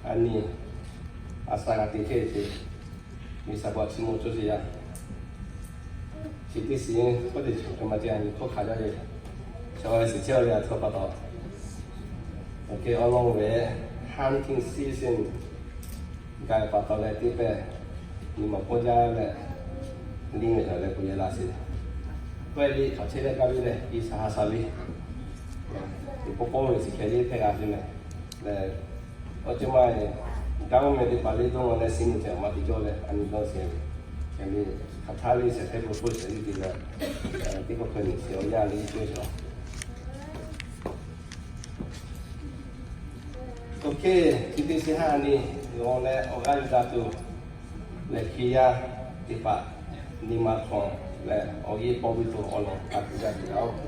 A nyi, a sha g'a te chehˇ ve ce, miˬ saˍ paˍ chi mawˬ cawˇ sheˍ yaˇ. Chi teˇ shiˍ k'oˆ te chaw hk'e ma te a nyi hkawˇ hk'aˬ jaˇ ve, chaw g'a shiˍ chehˇ ve a htoꞈ pa taw, awˬ lawn ve hunting season gaˬ ve pa taw leh teˇ pehˇ nyi ma pawˇ jaˇ leh, liˇ ve htaꞈ leh k'oꞈ yehˬ la sheˍ. K'oˆ ve liˇ hk'aˬ chehˇ leh gaˇ ve leh, i shaˍ ha shaˍ ve, teˇ pawˆ pawˆ ve shiˍ hkeh liˇ hpehˇ g'a ve meh leh, awˬ ceuˬ ma e, government teˇ hpaˍ liˇ dawˇ leh, shinˉ mvuh ceh ma te cawˇ leh a nyi dawˇ sheˍ ve, hk'aˬ htaˇ liˇ shehˍ hpehˇ bon hpfuhˇ shehˍ liˇ te leh, teˇ hkawˇ hk'e nyi sheˍ awˬ yanˇ liˇ cawˇ sheˍ. Oˇ hk'e, chi teˇ shiˍ ha nyi g'aw leh awˬ g'aˇ yuˬ daꞈ tuˬ lehˬ, hk'e yaˇ teˇ hpaˍ nyi ma hk'awꞈ leh awˬ yeˇ paw ve tuˬ awˬ lawn a tuˬ gaˇ tuˬ yaˇ oˬ.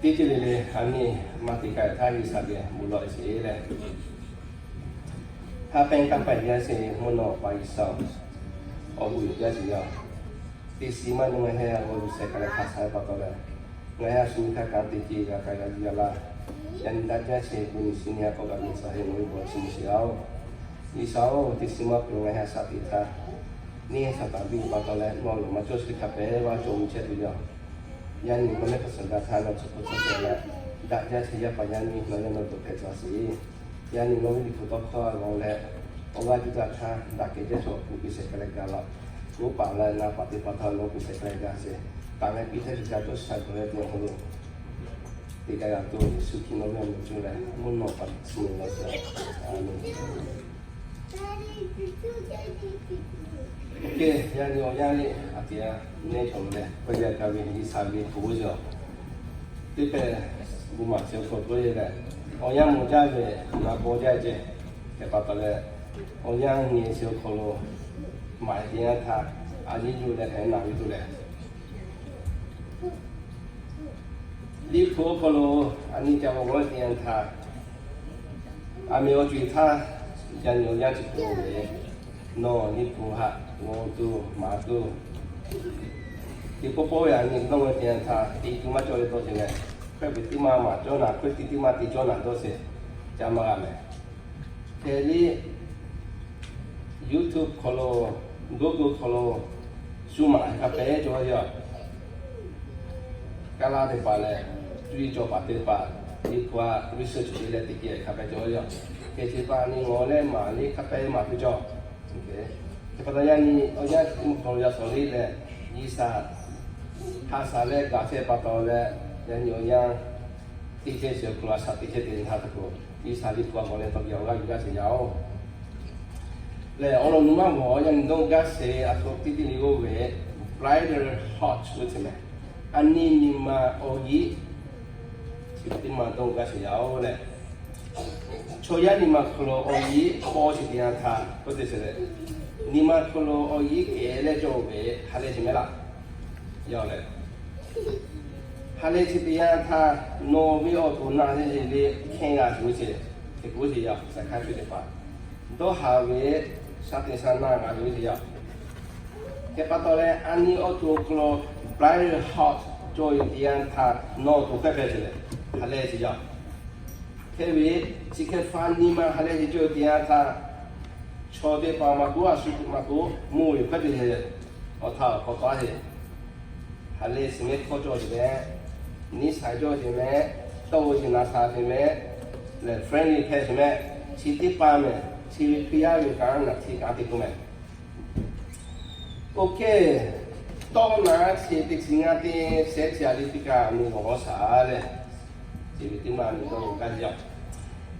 Teˇ ceuˬ le le a nyi ma te k'ai htaˇ G'uiˬsha geh bon lawˬ sheˍ leh, ha pehˇ kaˇ paˍ yaˇ sheˍ mvuhˇ naw pa G'uiˬsha, awˬ bon uiˍ jaˇ sheˍ yaˇ. Teˇ shiˍ maˇ nu ngaˬ hui a g'aw yuˬ shehˍ hk'a leh hk'a sha ve pa taw leh, ngaˬ hui a shu nyi htaˇ kanˉ te ce g'a k'ai g'a yuˬ yaˇ laˇ. Yaꞈ nyi daꞈ jaˇ sheˍ, bon nyi shu nyi a k'awꞈ g'a nyi shaˍ heh nawˬ ve bon chi mvuh sheˍ yaˇ oˬ. G'uiˬsha oˬ, teˇ shiˍ maˇ peuˬ ngaˬ hui a shaꞈ teꞈ htaˇ, neˇ haiˬ Saˍtanˍ biˇ ve pa taw leh nawˬ lehˬ maˇ cawˇ sheˍ hk'a pehꞈ vaˇ cawˬ ve chehˇ tuˬ yaˇ. Yaˇ nyi nawˬ mehˆ hk'aˇ suh gaˇ htaˇ nawˬ chi hk'oˆ tcuhˉ teh leh, daꞈ jaˇ sheˍ yaˇ paˍ yaˇ nyi nawˬ yaˇ nawˬ dawˬ hpehꞈ tcuh sheˍ. Yaˇ nyi nawˬ ve liꞈ hpu tawˇ hkawˇ g'aw leh, awˬ g'aˇ yuˬ daꞈ htaˇ daꞈ kehˬ jaˇ chaw kuˬ piˇ shehˍ hk'a leh gaˇ laˇ. Oˇ paˍ leh naˍ paˍ teˇ hpaˍ htaꞈ nawˬ piˇ shehˍ hk'a leh gaˇ sheˍ. Taˍ leh piˇ htaˇ shiˍ ca cawˇ shiˍ ca dawˬ leh te awˬ hk'aw lo, teˇ g'aˇ g'a tuˬ Yeˍsuˆ Hkriꞈ nawˬ ve awˬ meh cuˇ leh mvuhˇ naw pa chi mvuh lawˬ sheˍ. A menˍ. Oˇ hk'e, yaˇ nyi awˬ yanˇ liˇ a teꞈ a nehˇ cawˬ lo leh, k'awꞈ yaˇ gaˇ ve G'uiˬsha ve hpu g'uˇ suhˍ teˇ pehˇ bon maˍ chi awˬ hk'aw lo k'oˆ ve lehˬ, awˬ yanˇ mawˬ jaˇ ve, naˍ baw jaˇ ceh, hk'e pa taw leh, awˬ yanˇ nyi chi awˬ hk'aw lo maˍ teˇ yanˇ htaˇ, a nyi yuˬ leh hk'e naˍ ve tuˬ lehˬ, liꞈ hpu awˬ hk'aw lo a nyi ca g'aw g'awˇ teˇ yanˇ htaˇ, a miˬ awˬ ceuˬ htaˇ, yaˇ nyi awˬ yanˇ chi hk'aw lo ve, nawˬ liꞈ hpu haꞈ g'aw tuˬ maˍ tuˬ, teˇ pawˆ pawˆ ve a nyi dawˇ ve teˇ yanˇ htaˇ, teˇ tuˬ maˇ cawˇ ve dawˇ sheˍ leh, hkawehˇ ve teˇ maˇ maˍ cawˇ naˍ, hkawehˇ teˇ teˇ maˇ te cawˇ naˍ dawˇ sheˍ, ca maˇ g'a mehˍ. Hk'e liˇ YouTube hk'aw lo, Google hk'aw lo, shu maˍ hk'a pehꞈ cawˬ yaˇ. Kaˇ laˇ teˇ hpaˍ lehˬ, cuˇ yiˍ cawˬ paˍ teˇ hpaˍ, liꞈ hpu a research te leh teˇ geh hk'a pehꞈ cawˬ yaˇ. Hk'e te pa ni g'aw leh maˍ liˇ hk'a pehꞈ maˍ piˇ cawˬ. Hk'e pa taw yaˇ nyi awˬ yanˇ mvuhˇ hk'aw lo yaˇ shawˍ liˇ leh, G'uiˬsha ha shaˍ leh gaˬ chehˇ pa taw leh, yaˇ nyi awˬ yanˇ teˇ chehˇ shiˍ awˬ hk'aw lo a shaꞈ teꞈ chehˇ te htaˇ hk'aw lo, G'uiˬsha liꞈ hpu a g'aw leh tawˇ geh awˬ g'aˇ yuˬ gaˇ sheˍ yaˇ oˬ. Lehˬ awˬ lawn nu maˇ g'awˬ yaˇ nyi dawˇ gaˇ sheˍ a htoꞈ teˇ teˇ le g'oˇ ve, bridal heart g'uˇ ce meh. A nyi nyi ma awˬ yiˉ chi teˇ maˇ dawˇ gaˇ sheˍ yaˇ oˬ leh, chaw yaˇ nyi ma hk'aw lo awˬ yiˉ paw sheˍ teˇ yanˇ htaˇ k'oˆ te sheˍ leh, nyi ma hk'aw lo awˬ yiˉ kehˬ leh cawˬ ve ha lehˬ sheˍ meh laˇ. Yaˇ lehˬ, ha lehˬ chi teˇ yanˇ htaˇ nawˬ ve awˬ to naˬ lehˬ le hkehˇ g'a tuˬ ve ce, hk'e k'oˆ sheˍ yaˇ, saˍ hkaˇ shu teˇ hpaˍ dawˇ haˍ ve sha teꞈ sha naˇ g'a tuˬ ve ce yaˇ. Hk'e pa taw leh a nyi awˬ to awˬ hk'aw lo bridal heart cawˬ ve teˇ yanˇ htaˇ nawˬ awˬ to hk'e hpehꞈ sheˍ leh, ha lehˬ sheˍ yaˇ. Hk'e ve, chi hk'e hpaˇ nyi ma ha lehˬ sheˍ cawˬ ve teˇ yanˇ htaˇ, chaw teˇ hpaˍ maˇ k'oˆ, a shu maˇ k'oˆ, mvuhˇ ve hkawˇ te sheˍ, awˬ htaˇ awˬ hk'aw taˍ sheˍ. Ha lehˬ sheˍ meh hkawˇ cawˬ sheˍ meh, niˇ saˍ cawˬ sheˍ meh, tawˇ ve sheˍ naˍ saˍ sheˍ meh, lehˬ friendly hpehꞈ sheˍ meh, chi teˇ hpaˍ meh, chi ve Hkriꞈ yaˇ ve kanˉ naˬ chi kanˉ te k'oˆ meh. Oˇ hk'e, tawˇ naˍ chi teˇ chi ngaˇ teˇ shehˉ chi a liˇ teˇ kaˇ a nyi g'awˬ g'awˇ shaˍ leh, chi ve teˇ maˇ a nyi dawˇ g'awˬ gaˇ yaˇ.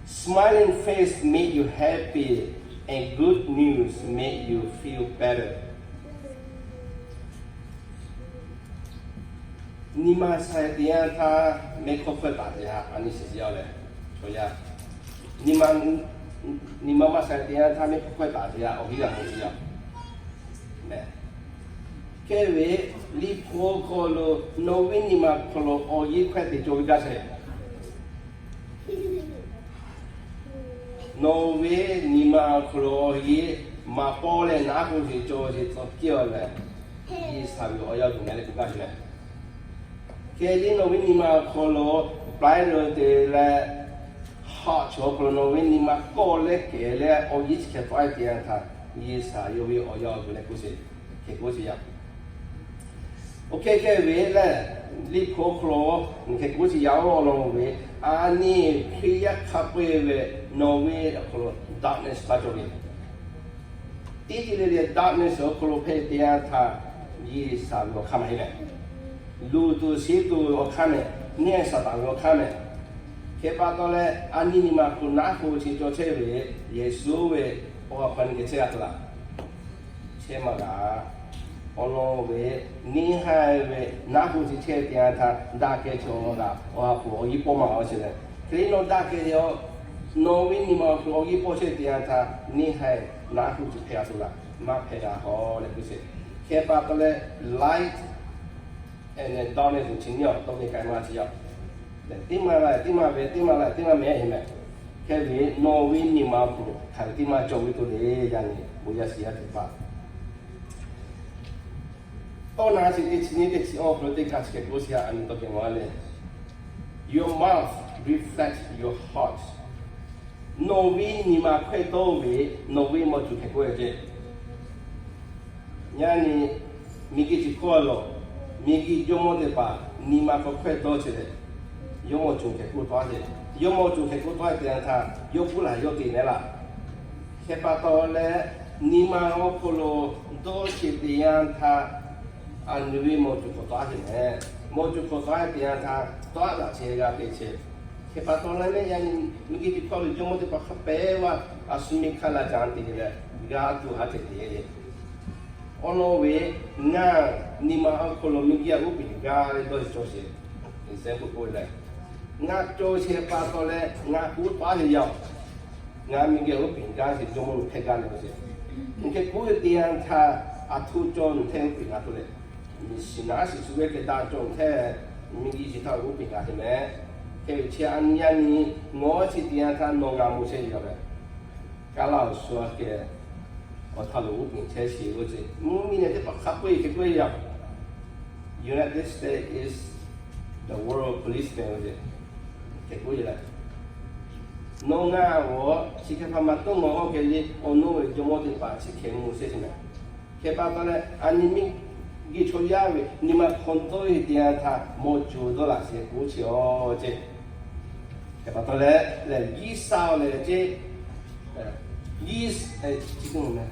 Smiling face make you happy, and good news make you feel better. Nyi ma sha teˇ yanˇ htaˇ mehˆ hkawˇ hpfuhˇ taˍ te a, a nyi shiˍ yaˇ leh, chaw yaˇ. Nyi ma, nyi ma maˇ sha teˇ yanˇ htaˇ mehˆ hkawˇ hpfuhˇ taˍ te a, awˬ viˉ g'a mawˬ te yaˇ. Meh, hk'e ve, liꞈ hpu awˬ hk'aw lo nawˬ ve nyi ma awˬ hk'aw lo awˬ yiˉ hkawehˇ te cawˬ ve gaˇ sheˍ. Nawˬ ve nyi ma awˬ hk'aw lo awˬ yiˉ maˍ paw leh naˉ k'oˆ sheˍ cawˬ sheˍ tcuh kiˇ a leh, G'uiˬsha ve awˬ yaˇ tuˬ meh leh k'oˆ gaˇ sheˍ leh, hk'e liˇ nawˬ ve nyi ma awˬ hk'aw lo bridal te leh heart Heart awˬ hk'aw lo nawˬ ve nyi ma kawˆ leh kehˬ leh awˬ yiˇ chi hkeh tawˆ-e te yanˇ htaˇ, G'uiˬsha yawˇ ve awˬ yaˇ awˬ duˬ leh k'oˆ sheˍ, hkeh k'oˆ sheˍ yaˇ. Oˇ hk'e hk'e ve lehˬ, Liꞈ hpu awˬ hk'aw lo nawˬ hkeh k'oˆ sheˍ yaˇ, awˬ lawn ve, a nyi Hkriꞈ yaˇ hk'a peu-eˬ ve nawˬ ve awˬ hk'aw lo darkness pa cawˬ ve. Teˇ ceuˬ le le darkness awˬ hk'aw lo hpehꞈ te yanˇ htaˇ, G'uiˬsha ve awˬ hk'aˇ maˇ heˆ mehˍ. Luˬ tuˬ shiˍ tuˬ awˬ hk'aˇ mehˍ, neˇ Saˍtanˍ ve awˬ hk'aˇ mehˍ. Hk'e pa taw leh, a nyi nyi ma hk'aw lo naˉ hoꞈ chi cawˬ chehˇ ve, Yeˍsuˆ ve awˬ ha hk'aw nyi geh chehˇ g'a tuˬ laˇ. Chehˇ maˇ g'a. Awˬ lawn ve, neˇ haiˬ ve naˉ hoꞈ chi chehˇ te yanˇ htaˇ, daꞈ kehˬ chi awˬ lawn kaꞈ awˬ ha hpu awˬ yiˇ pawˆ maˇ g'a-o sheˍ leh, hk'e le nawˬ daꞈ kehˬ ve, nawˬ ve nyi ma awˬ hk'aw lo awˬ yiˇ pawˆ chehˇ te yanˇ htaˇ, neˇ haiˬ naˉ hoꞈ chi hpehꞈ g'a tuˬ laˇ. Maˇ hpehꞈ g'a haw leh k'oˆ sheˍ. Hk'e pa taw leh, light and darkness chi nyiˇ awˬ tawˇ ve k'ai maˇ chi yaˇ. Teˇ maˇ la teˇ maˇ ve, teˇ maˇ la teˇ maˇ mehˍ heˆ mehˍ. Hk'e ve nawˬ ve nyi ma awˬ hk'aw lo hk'aˬ ve teˇ maˇ cawˬ ve tuˬ le, yaˇ nyi bon yaˇ shiˍ yaˇ teˇ hpaˍ. Tawˇ na chi teˇ chi nyiˇ teˇ chi awˬ hk'aw lo teˇ kaꞈ chi hkeh k'oˆ sheˍ, a nyi tawˇ kehˬ maˇ le. Your mouth reflects your heart. Nawˬ ve nyi ma hkawehˇ dawˇ ve nawˬ ve mawˬ cuˬ hkeh k'oˆ ve ceˇ. Yaˇ nyi miˬguiˬ chi hkawˇ lo, miˬguiˬ jawˇmawˇ teˇ hpaˍ nyi ma hk'aw hkawehˇ dawˇ chehˇ leh, yawˇ mawˬ cuˬ hkeh k'oˆ tawˆ-a ceˇ. Yawˇ mawˬ cuˬ hkeh k'oˆ tawˆ-a te yanˇ htaˇ, yawˇ k'oˆ laˬ yawˇ te nehˉ laˇ. Hk'e pa taw leh, nyi ma awˬ hk'aw lo dawˇ chehˇ te yanˇ htaˇ, a nyi ve mawˬ cuˬ hk'aw tawˆ-a te mehˍ. Mawˬ cuˬ hk'aw tawˆ-a te yanˇ htaˇ, tawˆ-a daꞈ chehˇ g'a te chehˇ. Hk'e pa taw leh, yaˇ nyi miˬguiˬ chi hkawˇ ve jawˇmawˇ teˇ hpaˍ hk'a peu-eˬ vaˇ a shu miˬ hk'aˇ la caˇ te leh, g'a tuˬ haˉ te te le. Awˬ lawn ve, ngaˬ nyi ma awˬ hk'aw lo miˬguiˬ a uˉ peunˍ g'a ve dawˇ cawˬ sheˍ. Example k'oˆ ve lehˬ, ngaˬ cawˬ sheˍ pa taw leh ngaˬ k'oˆ tawˆ-a ve yaˇ-oˬ, ngaˬ miˬguiˬ a uˉ peunˍ g'a sheˍ, jawˇmawˇ lo hk'e g'a le k'oˆ sheˍ. Hk'e k'oˆ ve te yanˇ htaˇ, a htoꞈ cawˬ nawˬ htehˇ uˉ peunˍ g'a tuˬ leh, miˬ shiˍ naˉ shiˍ shu ve hk'e daꞈ cawˬ nawˬ htehˇ, miˬguiˬ chi htaꞈ uˉ peunˍ g'a te mehˍ. Hk'e ve chi a nyi yaˇ nyi, ngawˬ chi te yanˇ htaˇ nawˬ ngaˬ mawˬ chehˇ ve yoˬ leh, Kaˉlaˇ awˬ shu aꞈ kehˬ awˬ htaˇ lo uˉ peunˍ chehˇ sheˍ ve ceˇ. Mvuhˇ miˬ leh teˇ hpaˍ hk'a peu-eˬ hk'e k'oˆ ve yaˇ. United States is the world policeman ve ceˇ. Hk'e k'oˆ ve leh, nawˬ ngaˬ g'awˬ chi hk'e hpaˇ maˇ tawˆ nawˬ hawˉ hk'e le, awˬ nawˬ ve jawˇmawˇ teˇ hpaˍ chi hk'e mawˬ chehˇ sheˍ mehˍ. Hk'e pa taw leh, a nyi miˬguiˬ chaw yaˇ ve nyi ma hk'aw dawˇ ve te yanˇ htaˇ mawˬ cuˬ dawˇ laꞈ sheˍ k'oˆ chi-a ceˇ. Hk'e pa taw leh, lehˬ G'uiˬsha lehˬ ceˇ, G'uiˬsha, chi teˇ moˍ mehˍ.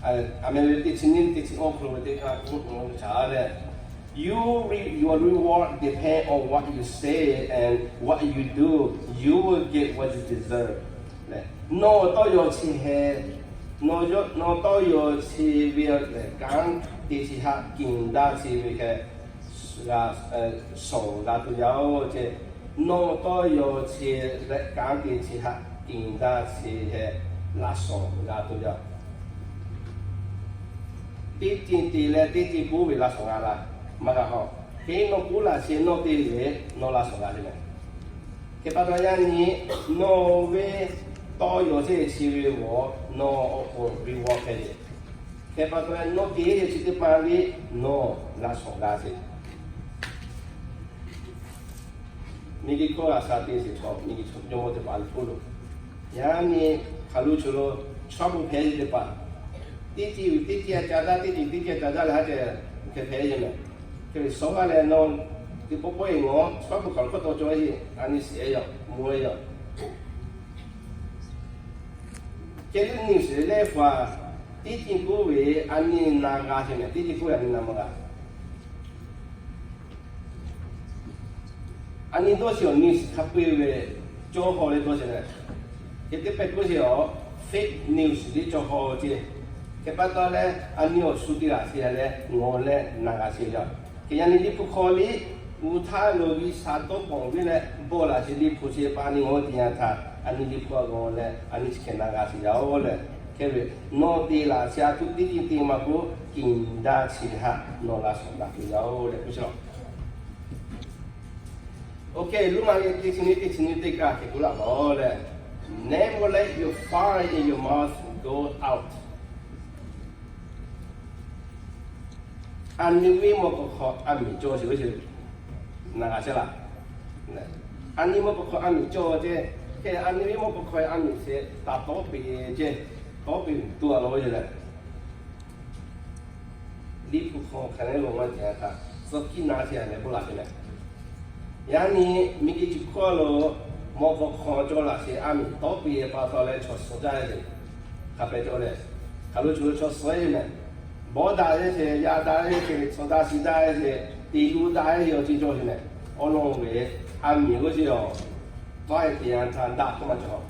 A mehˍ ve teˇ chi nyiˇ teˇ chi awˬ hk'aw lo ve teˇ kaꞈ k'oˆ ve chaꞈ leh, you re- your reward depend on what you say and what you do. You will get what you deserve. Leh, nawˬ tawˇ yaw chi heh, nawˬ tawˇ yaw chi ve lehˬ kanˉ te chi htaꞈ kinˍ daˇ chi ve hkeh g'a shawˍ g'a tuˬ yaˇ-oˬ ceˇ. Nawˬ tawˇ yaw chi leh kanˉ te chi htaꞈ kinˍ daˇ chi hkeh laꞈ shawˍ g'a tuˬ yaˇ. Teˇ ceuˬ te leh teˇ ceuˬ k'oˆ ve laꞈ shawˍ g'a laˇ, maˇ g'a haw. Hk'e nawˬ k'oˆ laꞈ chi nawˬ te ve, nawˬ laꞈ shawˍ g'a te mehˍ. Hk'e pa taw yaˇ nyi, nawˬ ve tawˇ yaw chehˇ chi ve g'awˬ nawˬ awˬ pon reward hpehꞈ ve. Hk'e pa taw leh nawˬ te ve chi teˇ hpaˍ ve nawˬ laꞈ shawˍ g'a sheˍ. Miˬguiˬ hkawˇ g'a sha te sheˍ chaw, miˬguiˬ chaw jawˇmawˇ teˇ hpaˍ lo k'oˆ lo, yaˇ nyi hk'aˬ lo chaw lo chaw bon hpehꞈ ve teˇ hpaˍ, teˇ ceuˬ teˇ ceuˬ ca daˇ, teˇ ceuˬ teˇ ceuˬ ca daˇ leh haˉ ceh hk'e hpehꞈ ve mehˍ. Hk'e ve shawˉ g'aˇ leh nawˬ teˇ pawˆ pawˆ-e ngawˬ chaw bon hk'aˬ lo hk'aw taw cawˬ ve, a nyi shiˍ-e yaˇ, mawˬ-e yaˇ. Ceh teˇ nyi shiˍ leh faˍ, teˇ ceuˬ k'oˆ ve a nyi na g'a sheˍ mehˍ, teˇ ceuˬ k'oˆ ve a nyi na maˇ g'a. A nyi dawˇ sheˍ awˬ nyi shiˍ hk'a peu-eˬ ve cawˇ haw leh dawˇ sheˍ leh, hk'e teˇ pehˍ k'oˆ sheˍ awˬ fake news shiˍ teˇ cawˇ haw ceˇ. Hk'e pa taw leh a nyi awˬ shu te g'a sheˍ leh ngawˬ leh na g'a sheˍ yaˇ. Hk'e yaˇ nyi Liꞈ hpu hk'aw liꞈ, g'uˇ htaˇ lo G'uiˬsha dawˇ pawnˍ ve leh bawˆ laꞈ sheˍ Liꞈ hpu chi pa nyi ngawˬ te yanˇ htaˇ, a nyi Liꞈ hpu a g'awˬ leh a nyi chi hkeh na g'a sheˍ yaˇ-oˬ leh, hk'e ve nawˬ te laꞈ sheˍ a tuˬ teˇ ceuˬ te maˇ k'oˆ, kinˍ daˇ chi htaꞈ nawˬ laꞈ shawˍ g'a tuˬ yaˇ-oˬ leh k'oˆ sheˍ law. Oˇ hk'e Roˉmaꞈ teˇ chi nyiˇ teˇ chi nyiˇ teˇ kaꞈ hk'e k'oˆ laˇ lawˬ leh, Never let your fire in your mouth go out. A nyi ve mawˬ k'awꞈ hk'aw a miˬ cawˬ sheˍ ve sheˍ. Naˍ g'a chehˇ laˇ. A nyi mawˇ k'aw hk'aw a miˍ cawˇ ceh, hk'e a nyi ve mawˇ k'aw hk'aw a miˍ sheˍ taˍ tawˉ peˍ ceh, tawˉ peˍ tuˬ a law ve yoˬ leh, Liꞈ hpu hk'aw hk'aˬ leh lo maˇ ceh htaꞈ tcuh kiˇ na chehˇ a leh k'oˆ laˇ ve leh, yaꞈ nyi miˬ guiˬ chi hkawˇ lo mawˇ k'aw hk'aw cawˇ laꞈ sheˍ a miˍ tawˉ peˍ pa taw leh chaw suhˍ jaˇ ve, hk'a pehꞈ cawˇ leh, hk'aˬ lo chaw lo chaw suhˍ ve meh, bawˇ daꞈ ve sheˍ, yaꞈ daꞈ ve sheˍ, chaw daꞈ shiˍ daꞈ ve sheˍ, te lu daꞈ ve awˬ ceuˬ cawˇ ve meh, awˬ lawn ve a miˍ g'uˇ suhˍ awˬ tawˉ e te yanˇ htaˇ daꞈ k'oˆ maˇ cawˬ.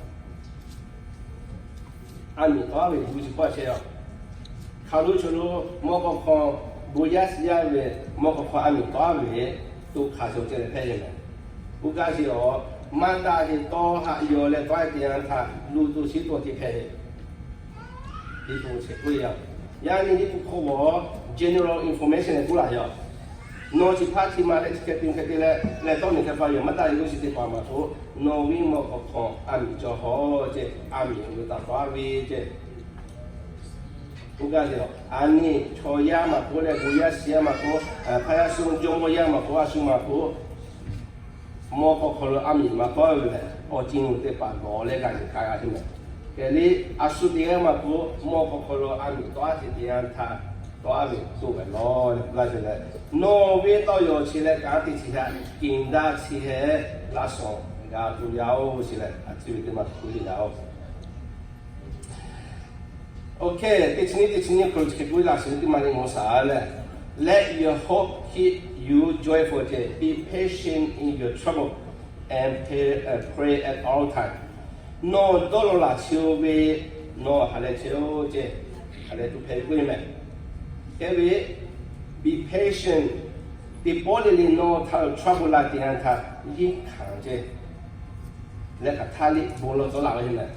A miˍ tawˉ ve gu chi hpawˇ chehˇ a. Hk'aˬ lo chaw lo mawˇ k'aw hk'aw bon yaˇ shiˍ yaˇ ve, mawˇ k'aw hk'aw a miˍ tawˉ ve, to hk'aˬ cawˬ ceh leh hpehꞈ ve meh. K'oˆ gaˇ sheˍ awˬ, maˇ daꞈ sheˍ tawˇ haꞈ yaw leh tawˉ e te yanˇ htaˇ lu to shiˍ to ceh hpehꞈ ve. Liꞈ hpu chi k'oˆ ve yoˬ. Yaꞈ nyi Liꞈ hpu hk'aw lo general information leh k'oˆ laˇ yoˬ. Nawˬ chi hpaˇ chi ma leh chi hk'e te hk'e te leh leh tawˇ miˬ hk'e pa yoˬ. Maˇ daꞈ ve g'uˇ suhˍ teˇ hpaˍ maˇ k'oˆ, nawˬ ve mawˇ k'aw hk'aw a miˍ cawˇ hawˇ ceh, a miˍ awˬ g'uˇ taˍ tawˉ ve ceh. K'oˆ gaˇ sheˍ awˬ, a nyi chaw yaˇ maˇ k'oˆ leh bon yaˇ shiˍ yaˇ maˇ k'oˆ, hpaˇ yaˇ shu jawˇ mawˇ yaˇ maˇ k'oˆ, a shu maˇ k'oˆ, mawˇ k'aw hk'aw lo a miˍ maˇ tawˉ ve leh awˬ ceuˬ teˇ hpaˍ gawˬ leh g'a nyi k'ai g'a te meh. Hk'e leh a shu teˇ g'aˇ maˇ k'oˆ, mawˇ k'aw hk'aw lo a miˍ tawˉ a te te yanˇ htaˇ tawˉ a ve to ve lawˬ leh k'oˆ gaˇ sheˍ leh, nawˬ ve tawˇ yaw chi leh kanˉ te chi htaꞈ keˍ daˇ chi heh laˇ shawˍ g'a tuˬ yaˇ oˬ sheˍ leh, a ciˉ ve teˇ maˇ k'oˆ ve yaˇ oˬ. Oˇ hk'e teˇ chi nyiˇ teˇ chi nyiˇ hk'aw lo chi hk'e k'oˆ laˇ sheˍ ve teˇ maˇ le, ngaˬ hui shaˍ leh, let your hope keep you joyful ceh, be patient in your trouble and pray, pray at all time. Nawˬ dawˇ law laˬ chi-o ve, nawˬ ha leh chehˇ-oˬ ceh, ha leh tuˬ hpehꞈ ve k'oˆ ve meh. Hk'e ve, be patient, teˇ pawˆ le le nawˬ htaꞈ trouble laˇ te yanˇ htaˇ yeˇ hkanˍ ceh leh hk'aˬ htaˇ liˇ bon lawˬ tcuh laˬ ve yoˬ meh.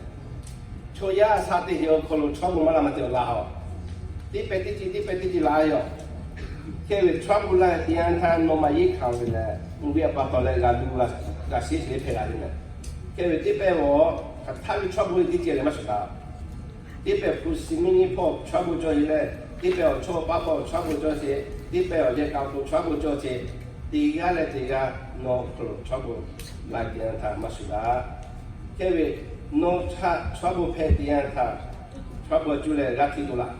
Chaw yaˇ a shaꞈ teˇ heˍ awˬ hk'aw lo trouble maˇ laˇ maˇ te awˬ laˇ a. Teˇ pehˍ teˇ ceuˬ teˇ pehˍ teˇ ceuˬ laˬ yoˬ. Hk'e ve trouble laˇ te yanˇ htaˇ nawˬ maˇ yeˇ hkanˍ ve leh, uˇ ve a pa taw leh g'a lu g'a sheˉ sheˍ hpehꞈ la ve meh. Hk'e ve teˇ pehˍ awˬ, hk'aˬ htaˇ ve trouble teˇ ceuˬ leh maˇ shuˍ taˍ. Teˇ pehˍ hpu shi miˇ nyiˇ hpawˇ trouble cawˇ sheˍ leh, teˇ pehˍ awˬ chawˇ paˇ paw trouble cawˇ sheˍ, teˇ pehˍ awˬ yehˬ kaꞈ awˬ to trouble cawˇ sheˍ, teˇ g'aˇ leh teˇ g'aˇ nawˬ hk'aw lo trouble laˇ te yanˇ htaˇ maˇ shuˍ taˍ. Hk'e ve, nawˬ htaꞈ trouble hpehꞈ te yanˇ htaˇ, trouble cuˇ leh g'aˇ hteˇ to laˬ.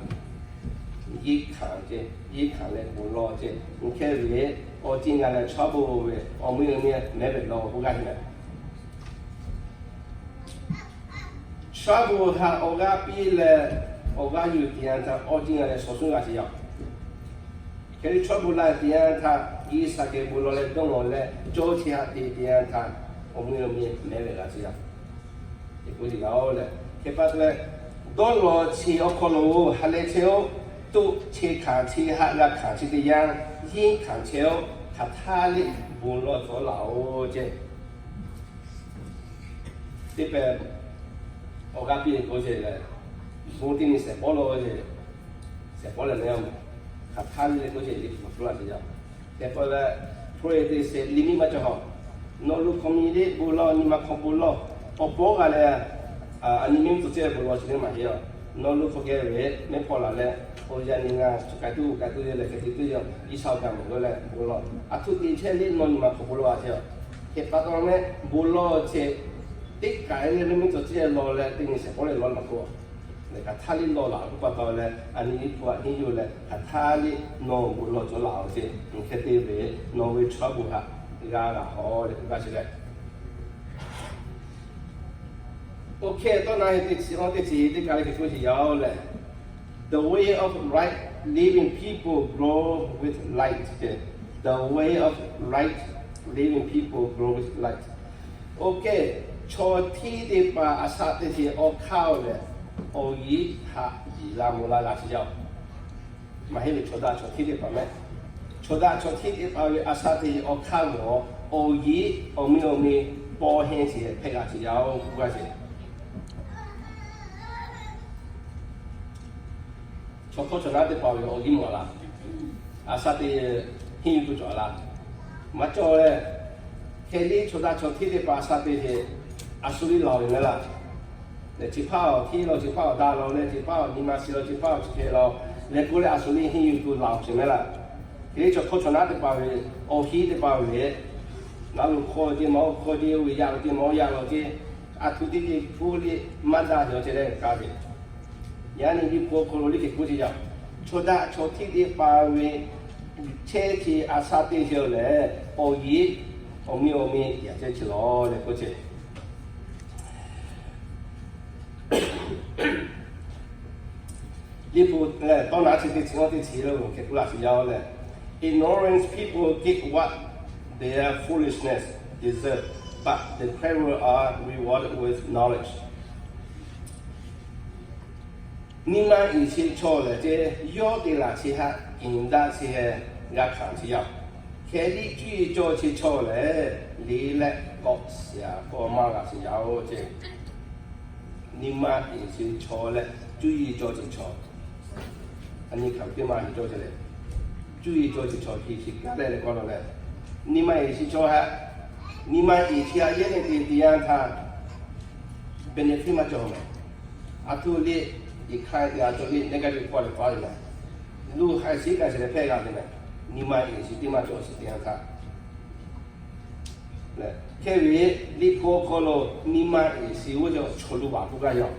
Yeˇ hkanˍ ceh, yeˇ hkanˍ leh bon lawˬ ceh, hk'e ve, awˬ ceuˬ ngaˬ leh trouble ve awˬ mui awˬ meh mehˉ ve lawˬ k'oˆ gaˇ sheˍ meh. Trouble htaꞈ awˬ g'aˇ piˇ leh, awˬ g'aˇ yuˬ te yanˇ htaˇ awˬ ceuˬ ngaˬ leh shawˍ shuˉ g'a sheˍ yaˇ. Hk'e leh trouble laˇ te yanˇ htaˇ G'uiˬsha geh bon lawˬ leh dawˇ lawˬ leh cawˇ chi htaꞈ te te yanˇ htaˇ, awˬ mui awˬ meh mehˉ ve g'a sheˍ yaˇ. Teˇ k'oˆ te yaˇ-oˬ leh, hk'e pa taw leh, dawˇ lawˬ chi awˬ hk'aw lo ha leh chehˇ-oˆ, tuꞈ chi hkanˍ chi haꞈ g'a hkanˍ chi teˇ yanˇ, yeˇ hkanˍ chehˇ-oˆ, hk'aˬ htaˇ liˇ bon lawˬ tcuh laˬ-oˬ ceh. Teˇ pehˍ awˬ g'aˇ piˇ ve k'oˆ ceh leh, bon teˇ nyi shehˍ pawˆ lawˬ ve, shehˍ pawˆ leh meh, hk'aˬ htaˇ liˇ leh k'oˆ ceh liˇ hpu hk'aˬ htaˇ laˬ sheˍ yaˇ. Hk'e pa leh, pray te sheˍ liˇ miˇ maˇ cawˬ hawˬ. Nawˬ lo hk'aw mi liˇ bon lawˬ, nyi ma hk'aw bon lawˬ. Awˬ pawˆ g'a leh, a nyi miˇ tcuh ceh bon lawˬ chi teˇ maˇ heˆ a. Nawˬ lo hk'aw geh ve mehˉ hpawˇ laˬ leh, awˬ yanˇ nyi ngaˬ chi k'ai tuˬ k'ai tuˬ ve leh hk'e te tuˬ yaˇ G'uiˬsha g'a mawˬ ve leh bon lawˬ. A htoꞈ te chehˇ liˇ nawˬ nyi ma hk'aw bon lawˬ a ceh. Hk'e pa taw meh bon lawˬ ceh, teˇ kaˬ leh mehˉ tcuh ceh lawˬ leh teˇ nyi shehˍ pawˆ leh lawˬ laˬ k'o, leh hk'aˬ htaˇ liˇ lawˬ laˬ k'oˆ pa taw leh a nyi liˇ hpu a henˇ yuˬ leh hk'aˬ htaˇ liˇ nawˬ bon lawˬ tcuh laˬ-oˬ ceh. Hk'e te ve, nawˬ ve trouble htaꞈ g'a laˬ hawˬ leh k'oˆ gaˇ sheˍ leh. Oˇ hk'e tawˇ na he teˇ chi awˇ teˇ chi teˇ kaˬ leh hk'e k'oˆ sheˍ yaˇ-oˬ leh, the way of right living people grow with light. The way of right living people grow with light. Oˇ hk'e, chaw hteˇ teˇ hpaˍ a shaꞈ teˇ hteˇ awˬ hk'aˇ-oˬ leh, awˬ yiˇ htaꞈ yiˍ la mawˬ la g'a sheˍ yaˇ-oˬ. Maˇ heˆ ve chaw daꞈ chaw hteˇ teˇ hpaˍ meh, chaw daꞈ chaw hteˇ teˇ hpaˍ ve a shaꞈ teˇ hteˇ awˬ hk'aˇ mawˬ, awˬ yiˇ awˬ meh awˬ meh paw hehnˇ sheˍ hpehꞈ g'a sheˍ yaˇ-oˬ k'oˆ gaˇ sheˍ. Chaw hkawˇ chaw naˉ teˇ hpaˍ ve awˬ yiˇ mawˬ laˇ, a shaꞈ teˇ hteˇ henˇ yuˬ tuˬ cawˬ laˇ. Maˇ cawˬ leh, hk'e liˇ chaw daꞈ chaw hteˇ teˇ hpaˍ a shaꞈ teˇ hteˇ a shu liˇ laˬ ve meh laˇ. Leh chi hpaˇ awˬ hteˇ lawˬ, chi hpaˇ awˬ daꞈ lawˬ leh, chi hpaˇ awˬ nyi ma shiˍ lawˬ, chi hpaˇ awˬ chi hk'e lawˬ leh k'oˆ leh a shu liˇ henˇ yuˬ tuˬ laˬ-oˬ sheˍ meh laˇ. Hk'e liˇ chaw hkawˇ chaw naˉ teˇ hpaˍ ve awˬ hiˉ teˇ hpaˍ ve Ngaˬ lo hkawˇ ve teˇ ma oˇ hkawˇ ce, oˇ ve yaˇ ve teˇ ma oˇ yaˇ law ce, a htoꞈ teˇ ce hpu liˇ maˇ daꞈ ve awˬ ceh leh g'a ve. Yaꞈ nyi liꞈ hpu awˬ hk'aw lo liˇ hk'e k'oˆ ce yaˇ, chaw daꞈ chaw hteˇ teˇ hpaˍ ve chehˇ ce a shaꞈ teˇ ceuˬ lehˬ, awˬ yeˉ awˬ miˇ awˬ miˇ yaꞈ ceh ce lawˬ leh k'oˆ ce. Liꞈ hpu lehˬ, tawˇ naˉ chi teˇ chi awˇ teˇ chi lo hk'e k'oˆ laˇ sheˍ yaˇ-oˬ lehˬ, Ignorance people get what their foolishness deserve, but the clever are rewarded with knowledge. Nyi ma iˍ chi chaw lehˬ ce, yawˇ te laˬ chi htaꞈ kiˍ daꞈ chi heh g'a hkanˍ chi yaˇ-oˬ. Hk'e liˇ cuˇ yiˍ cawˇ chi chaw lehˬ, liꞈ leh k'awꞈ shiˍ k'awꞈ maˇ g'a shiˍ yaˇ-oˬ ce. Nyi ma iˍ chi chaw leh cuˇ yiˍ cawˇ chi chaw, a nyi hkaˍ teˇ ma iˍ cawˇ ce leh, cuˇ yiˍ cawˇ chi chaw hk'e shiˍ kaˉ leh leh k'awꞈ nawˬ leh, nyi ma iˍ chi chaw htaꞈ, nyi ma iˍ chi htaꞈ yehˇ leh te teˇ yanˇ htaˇ, benefit maˇ cawˬ mehˍ. A htoꞈ liˇ, iˍ hkanˇ te a htoꞈ liˇ negative hkawˇ leh paˍ ve mehˍ. Luˬ haiˬ shiˍ kaꞈ shiˍ leh hpehˇ g'a ve mehˍ. Nyi ma iˍ chi teˇ maˇ cawˬ shiˍ teˇ yanˇ htaˇ, hk'e ve liꞈ hpu awˬ hk'aw lo nyi ma iˍ chi oˇ ve chaw lu baˬ k'oˆ gaˇ yaˇ-oˬ.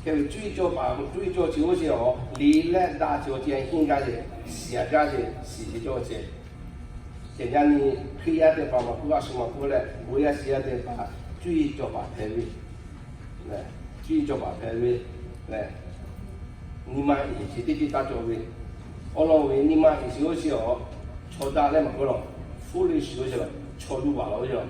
Hk'e ve cuˇ yiˍ cawˇ paˍ, cuˇ yiˍ cawˇ chi oˇ ve awˬ liꞈ leh daꞈ chi awˬ ceh henˇ gaˇ ce, shiˍ gaˇ ce, shiˍ ce cawˇ ce. Hk'e yaˇ nyi Hkriꞈ yaˇ teˇ hpaˍ maˇ k'oˆ, a shu maˇ k'oˆ leh, bon yaˇ shiˍ yaˇ teˇ hpaˍ cuˇ yiˍ cawˇ paˍ hpehꞈ ve, cuˇ yiˍ cawˇ paˍ hpehꞈ ve lehˬ, nyi ma iˍ chi teˇ ceuˬ taˇ cawˬ ve, awˬ lawn ve nyi ma iˍ chi oˇ ve awˬ, chaw daꞈ leh maˇ k'oˆ lawˬ, foolish oˇ ve chaw lu baˬ lawˬ ve yoˬ.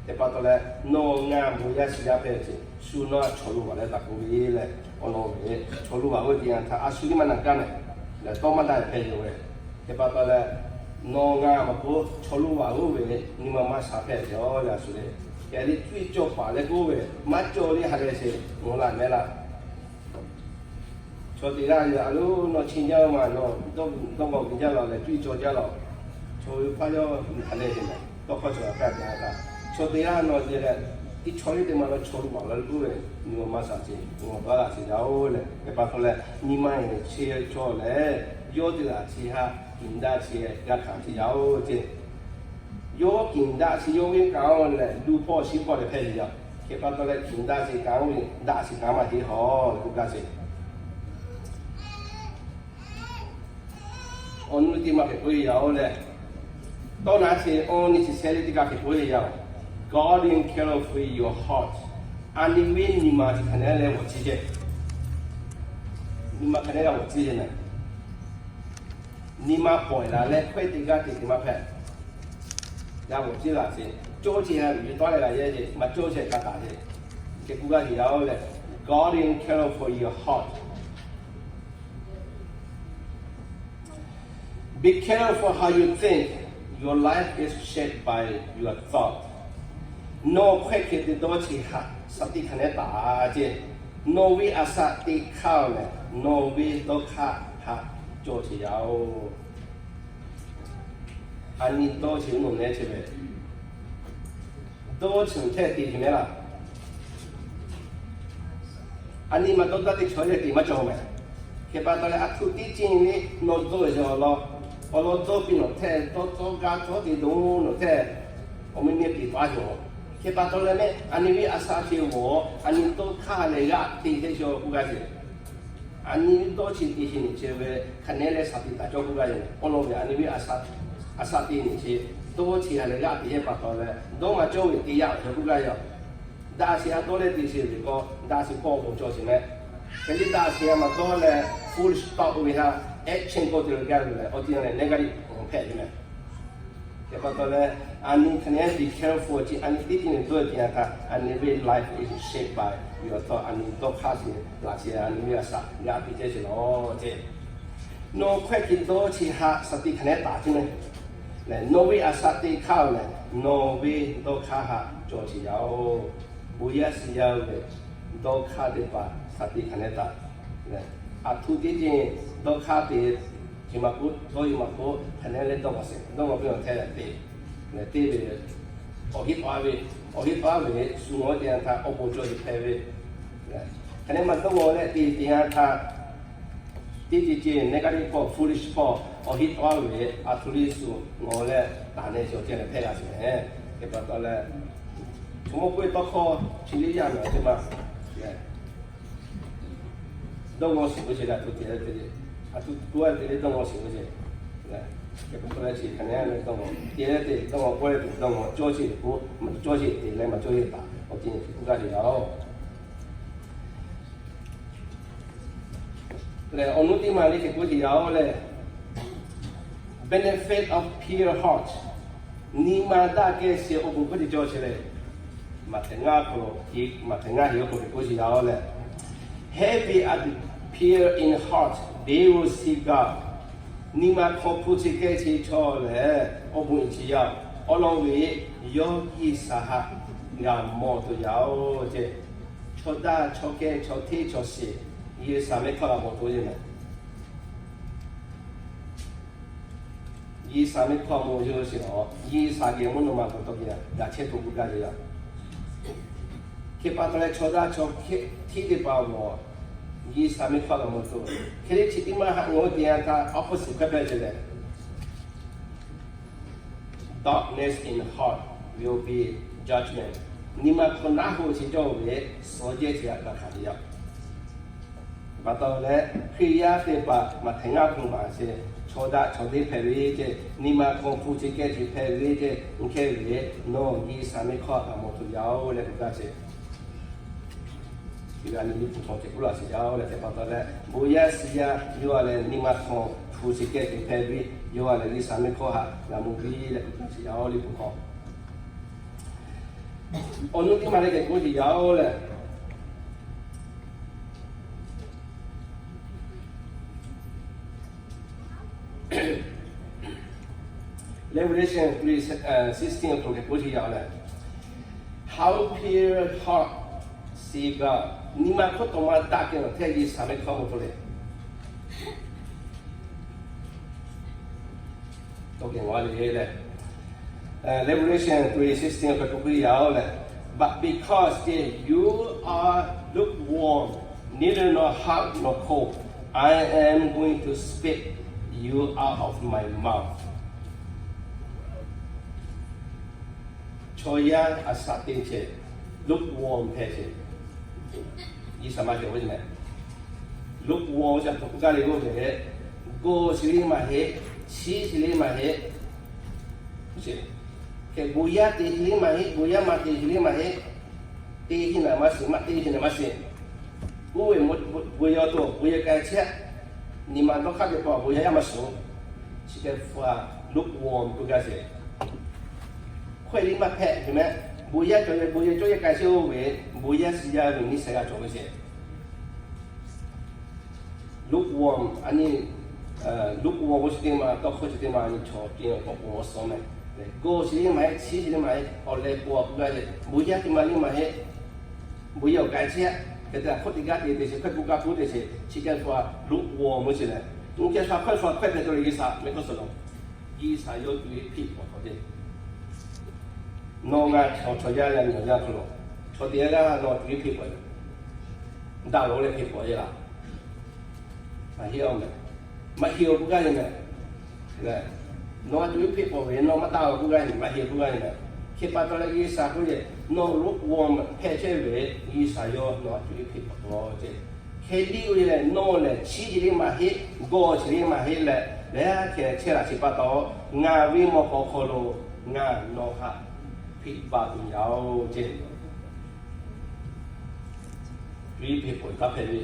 Hk'e pa taw leh, nawˬ ngaˬ bon yaˇ shiˍ yaˇ hpehꞈ ve ce, shu nawˬ chaw lu baˬ leh taˍ k'oˆ ve leh, awˬ lawn ve chaw lu baˬ oˇ ve teˇ yanˇ htaˇ a shu teˇ maˇ na gaˇ mehˍ. Leh tawˇ maˇ daꞈ hpehꞈ yoˬ ve. Hk'e pa taw leh, nawˬ ngaˬ maˇ k'oˆ, chaw lu baˬ oˇ ve nyi ma maˇ sha hpehꞈ ve yoˬ leh a shu le. Hk'e liˇ cuˇ yiˍ cawˇ paˍ leh k'oˆ ve, maˇ cawˇ liˇ ha lehˬ sheˍ, nawˬ laꞈ mehˍ laˇ. Chaw teˇ g'aˇ yaˇ a loˉ nawˬ chi jaˇ ma nawˬ dawˇ g'awˬ ve jaˇ lawˬ leh cuˇ yiˍ cawˇ jaˇ lawˬ. Chaw ve hpaˇ yawˇ ha lehˬ sheˍ mehˍ, tawˇ hkawˇ chaw g'a kaˇ gaˇ htaˇ, chaw teˇ g'aˇ nawˬ ce leh, teˇ chaw liˇ teˇ ma nawˬ chaw lu baˬ leh k'oˆ ve, nyi ma maˇ sha ce, nawˬ dawˇ laꞈ sheˍ yaˇ-oˬ leh. Hk'e pa taw leh, nyi ma iˍ chi chaw lehˬ, yawˇ te laˬ chi htaꞈ kiˍ daꞈ chi g'a hkanˍ ce yaˇ-oˬ ce. Yawˇ kiˍ daꞈ chi yawˇ ve kanˉ-oˬ leh, luˬ hpawˇ shiˉ hpawˇ leh hpehꞈ ve yaˇ. Hk'e pa taw leh kiˍ daꞈ chi kanˉ-oˬ ve daꞈ chi kanˉ maˇ heˆ hawˬ leh k'oˆ gaˇ sheˍ. Awˬ nu teˇ maˇ hk'e k'oˆ ve yaˇ-oˬ leh, tawˇ naˉ chi awˬ nyi chi shehˍ liˇ teˇ g'aˇ hk'e k'oˆ ve yaˇ-oˬ, Guarding carefully your heart. A nyi ve nyi ma chi hk'aˬ nehˉ leh g'awˬ ciˇ ce. Nyi ma hk'aˬ nehˉ g'a g'awˬ ciˇ ce mehˍ. Nyi ma pawˍ laˬ leh hkawehˇ teˇ g'aˇ te teˇ maˇ hpehꞈ. G'a g'awˬ ciˇ laˬ ce, cawˇ ce ha uiˍ ve tawˇ leh g'a yehˇ ce, maˇ cawˇ ce ka taˍ ce. Hk'e k'oˆ gaˇ sheˍ yaˇ-oˬ leh, Guarding carefully your heart. Be careful how you think. Your life is shaped by your thought. Nawˬ hkawehˇ hk'e te dawˇ chi htaꞈ shaˍ tiꞈ hk'aˬ nehˉ taˍ ce. Nawˬ ve a shaꞈ teꞈ hk'aˇ-oˬ lehˬ, nawˬ ve dawˇ hk'aˇ htaꞈ cawˇ ce yaˇ-oˬ. A nyi dawˇ chi nawˬ nehˉ ce ve, dawˇ chi nawˬ hkawehˇ te ce mehˍ laˇ. A nyi ma dawˇ daˇ teˇ chaw leh te maˇ cawˬ mehˍ. Hk'e pa taw leh a htoꞈ teˇ ceuˬ le nawˬ dawˇ ve awˬ lawn, awˬ lawn dawˇ piˇ nawˬ htehˇ, dawˇ tawˇ gaˇ tawˇ te dawˇ nawˬ htehˇ, awˬ meh meh te paˍ cawˬ. Hk'e pa taw leh mehˆ a nyi ve a shaꞈ teꞈ-oˬ, a nyi dawˇ hk'aˇ leh g'aˇ te hteˇ cawˬ k'oˆ gaˇ ce. A nyi ve dawˇ chi te ce nyi ce ve hk'aˬ nehˉ leh shaˍ tiꞈ taˍ cawˇ k'oˆ gaˇ ce. Awˬ lawn ve a nyi ve a shaꞈ teꞈ nyi ce, dawˇ chi ha leh g'aˇ te yehˇ pa taw leh dawˇ maˇ cawˇ ve te yaˇ cawˬ k'oˆ gaˇ yaˇ. Daꞈ sheˍ a dawˇ leh te sheˍ ve k'o, daꞈ sheˍ pawˆ awˬ bon cawˬ sheˍ mehˍ. Hk'e liˇ daꞈ sheˍ a maˇ dawˇ leh foolish talk ve htaꞈ action k'oˆ te ve gaˇ ve lehˬ, awˬ ti na leh nehˉ gaˇ liˇ hpehꞈ ve mehˍ. Hk'e pa taw leh, a nyi hk'aˬ nehˉ be careful ce, a nyi teˇ ceuˬ le dawˇ te yaˇ htaˇ, a nyi ve life is shaped by your thought. A nyi dawˇ hk'aˇ sheˍ laꞈ sheˍ a nyi ve a shaꞈ g'aˇ te ceh sheˍ lawˬ ce. Nawˬ hkawehˇ hk'e dawˇ chi htaꞈ shaˍ tiꞈ hk'aˬ nehˉ taˍ ce mehˍ. Lehˬ nawˬ ve a shaꞈ teꞈ hk'aˇ-oˬ lehˬ, nawˬ ve dawˇ hk'aˇ htaꞈ cawˬ ce yaˇ-oˬ. Bon yaˇ shiˍ yaˇ ve dawˇ hk'aˇ teˇ hpaˍ shaˍ tiꞈ hk'aˬ nehˉ taˍ. Lehˬ, a htoꞈ teˇ ceuˬ dawˇ hk'aˇ te, chi maˇ k'oˆ, dawˇ ve maˇ k'oˆ, hk'aˬ nehˉ leh dawˇ g'awˬ sheˍ, dawˇ g'awˬ piˇ awˬ hteˇ leh te, lehˬ te ve, awˬ heˆ paˍ ve, awˬ heˆ paˍ ve shu ngawˬ te yaˇ htaˇ awˬ bon cawˬ sheˍ hpehꞈ ve, hk'aˬ nehˉ maˇ dawˇ g'awˬ leh te te yaˇ htaˇ, teˇ ceuˬ ceuˬ nehˉ gaˇ liˇ hpawˇ foolish hpawˇ awˬ heˆ paˍ ve a htoꞈ liˇ shu ngawˬ leh taˍ neh chi awˬ ceh leh hpehˇ g'a sheˍ mehˍ. Hk'e pa taw leh, chaw mawˇ k'oˆ ve tawˇ hkawˇ chi liˇ yaˇ nawˬ teˇ maˇ lehˬ, dawˇ ngaw sheˍ ve ce leh, a htoꞈ te leh te, a htoꞈ te leh dawˇ ngaw sheˍ ve ce lehˬ, hk'e pa taw leh chi hk'aˬ nehˉ leh dawˇ ngaw te leh te, dawˇ ngaw k'oˆ leh tuˬ dawˇ ngaw cawˇ sheˍ k'o, maˇ cawˇ sheˍ te leh maˇ cawˇ sheˍ taˍ awˬ ceh hk'e k'oˆ gaˇ ve yoˬ. Lehˬ, awˬ nuˇ teˇ maˬ le hk'e k'oˆ sheˍ yaˇ-oˬ lehˬ, benefit of pure heart, nyi ma daꞈ kehˬ sheˍ awˬ bon hkawˇ teˇ cawˇ sheˍ lehˬ, maꞈ hteꞈ ngaˇ hk'aw lo, maꞈ hteꞈ ngaˇ heˍ awˬ hk'aw lo hk'e k'oˆ sheˍ yaˇ-oˬ lehˬ, having a pure in heart, they will see God. Nyi ma hk'aw hpu chi kehˬ chi chaw lehˬ, awˬ bon uiˍ chi yaˇ-oˬ, awˬ lawn ve yawˇ G'uiˬsha htaꞈ g'a mawˬ tuˬ yaˇ-oˬ ce. Chaw daꞈ chaw kehˬ chaw hteˇ chaw shiˍ, G'uiˬsha mehˆ hkawˇ g'a mawˬ tuˬ ve mehˍ. G'uiˬsha mehˆ hkawˇ mawˬ yawˇ sheˍ-oˬ, G'uiˬsha geh mvuhˇ naw ma hk'aw taw geh g'a chehˇ tuˬ k'oˆ gaˇ ve yoˬ. Hk'e pa taw leh chaw daꞈ chaw hteˇ teˇ hpaˍ-oˬ, G'uiˬsha mehˆ hkawˇ g'a mawˬ tuˬ. Hk'e te chi teˇ maˇ haꞈ ngaˬ hui te yanˇ htaˇ awˬ hpfuhˇ shiˍ hk'a pehˇ ce lehˬ, darkness in the heart will be judgment. Nyi ma hk'aw naˉ hoꞈ chi cawˇ ve suhˍ jehˇ chi htaꞈ g'a hkanˍ ve yoˬ. Pa taw leh Hkriꞈ yaˇ teˇ hpaˍ maꞈ hteꞈ ngaˇ hk'aw maˬ ce, chaw daꞈ chaw hteˇ hpehꞈ ve ce, nyi ma hk'aw hpu chi kehˬ chi hpehꞈ ve ce, oˇ hk'e ve nawˬ G'uiˬsha mehˆ hkawˇ htaꞈ g'a mawˬ tuˬ yaˇ-oˬ leh k'oˆ gaˇ ce. Iˉ g'aˇ nyi liꞈ hpu hk'aw ce k'oˆ laˇ sheˍ yaˇ-oˬ leh hk'e pa taw leh, bon yaˇ suh yaˇ yawˇ a lehˬ nyi ma hk'aw hpu chi kehˬ chi hpehꞈ ve, yawˇ a lehˬ G'uiˬsha mehˆ hkawˇ htaꞈ g'a mawˬ ve leh k'oˆ gaˇ sheˍ yaˇ-oˬ liꞈ hpu hk'aw. Awˬ nuˇ teˇ maˬ le hk'e k'oˆ sheˍ yaˇ-oˬ lehˬ, Revelation three sixteen awˬ hk'aw lo hk'e k'oˆ sheˍ yaˇ-oˬ lehˬ, how pure heart see God. Nyi ma hkawˇ taw ma daꞈ kehˬ nawˬ hteˇ G'uiˬsha mehˆ hkawˇ mawˬ tuˬ le. Tawˇ kehˬ ngaˬ le lehˬ, Revelation three sixteen awˬ hk'aw lo k'oˆ piˇ yaˇ-oˬ lehˬ, but because that you are lukewarm, neither nor hot nor cold, I am going to spit you out of my mouth. Chaw yaˇ a shaꞈ teˇ ceuˬ lukewarm hpehꞈ ce. G'uiˬsha maˇ cawˬ ve ce mehˍ. Lukewarm chi a htoꞈ k'oˆ gaˇ le k'oˆ ve, gawˬ chi le maˇ heˆ, chiˉ chi le maˇ heˆ. Hk'e bon yaˇ te chi le maˇ heˆ, bon yaˇ maˇ te chi le maˇ heˆ. Te chi naˬ maˇ shiˍ, maˇ te chi naˬ maˇ shiˍ. Oˇ ve bon yaˇ to bon yaˇ k'ai chehˇ, nyi ma dawˇ hk'aˇ ve pa bon yaˇ yaˇ maˇ shiˍ. Chi hk'e hpu a lukewarm k'oˆ gaˇ ce. Hkawehˇ liˇ maˇ hpehꞈ ve mehˍ. Bon yaˇ cawˬ ve, bon yaˇ cawˬ yaˇ k'ai chehˇ oˇ ve, bon yaˇ suh yaˇ ve nyi sehˍ g'a cawˬ ve ce. Lukewarm a nyi, lukewarm k'o chi teˇ ma, tawˇ hkawˇ chi teˇ ma a nyi chaw teˇ g'aˇ k'awꞈ k'oˆ awˬ suhˉ mehˍ. Gawˬ chi le maˇ heˆ, chiˉ chi le maˇ heˆ, awˬ leh k'o a k'oˆ gaˇ ce. Bon yaˇ teˇ ma le maˇ heˆ, bon yaˇ awˬ k'ai chehˇ, hk'e te hk'oˆ teˇ g'aˇ te te ce, hkawehˇ k'oˆ gaˇ k'oˆ te ce, chi hk'e hpu a lukewarm k'oˆ ce lehˬ, oˇ hk'e hpu a hkawehˇ hpu a hkawehˇ hpehꞈ tawˇ le G'uiˬsha mehˆ hkawˇ suh lawˬ. G'uiˬsha yawˇ tuꞈ ve hpeꞈ paw k'awꞈ te. Nawˬ ngaˬ chaw chaw yaˇ yaˇ miˬ awˬ yanˇ hk'aw lo, chaw teˇ g'aˇ g'aˇ nawˬ tuꞈ ve hpeꞈ paw daꞈ lawˬ leh hpeꞈ paw e laˇ. Maˇ heˆ-oˬ mehˍ. Maˇ heˆ-oˬ k'oˆ gaˇ ve mehˍ. Nawˬ a tuꞈ ve hpeꞈ paw ve nawˬ maˇ daꞈ-oˬ k'oˆ gaˇ ve, maˇ heˆ k'oˆ gaˇ ve mehˍ. Hk'e pa taw leh G'uiˬsha k'oˆ ve, nawˬ lukewarm hpehꞈ chehˇ ve, G'uiˬsha yawˇ nawˬ a tuꞈ ve hpeꞈ paw k'awꞈ ce. Hk'e liˇ-oˬ lehˬ, nawˬ lehˬ chiˉ chi le maˇ heˆ, gawˬ chi le maˇ heˆ leh, leh hk'e chehˇ laꞈ chi pa taw, ngaˬ ve mawˬ k'awꞈ hk'aw lo ngaˬ nawˬ htaꞈ hpeꞈ paw tuˬ yaˇ-oˬ ce. Tuꞈ ve hpeꞈ paw taˇ hpehꞈ ve,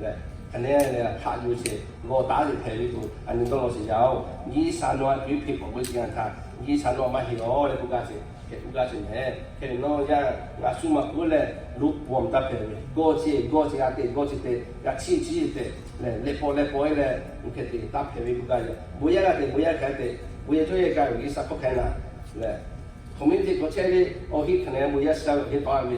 lehˬ, hk'aˬ nehˉ lehˬ hk'aꞈ yuˬ sheˍ, g'awˬ taˉ sheˍ hpehꞈ ve tuˬ a nyi dawˇ law sheˍ yaˇ-oˬ. G'uiˬsha nawˬ a tuꞈ ve hpeꞈ paw ve teˇ yanˇ htaˇ, G'uiˬsha nawˬ maˇ heˆ-oˬ leh k'oˆ gaˇ ce, hk'e k'oˆ gaˇ ce mehˍ. Hk'e nawˬ yaˇ ngaˬ shu maꞈ k'oˆ lehˬ lukewarm taˇ hpehꞈ ve, gawˬ chi gawˬ chi g'a te, gawˬ chi te g'a, chiˉ chiˉ te lehˬ, leh paw leh paw e leh, oˇ hk'e te taˇ hpehꞈ ve k'oˆ gaˇ ve. Bon yaˇ g'a te, bon yaˇ hk'e te, bon yaˇ cawˇ yehˬ k'ai ve G'uiˬsha hkawˇ hk'e naˍ lehˬ, community hk'aw chehˇ ve awˬ heˆ hk'aˬ nehˬ bon yaˇ sha ve awˬ heˆ tawˆ ve,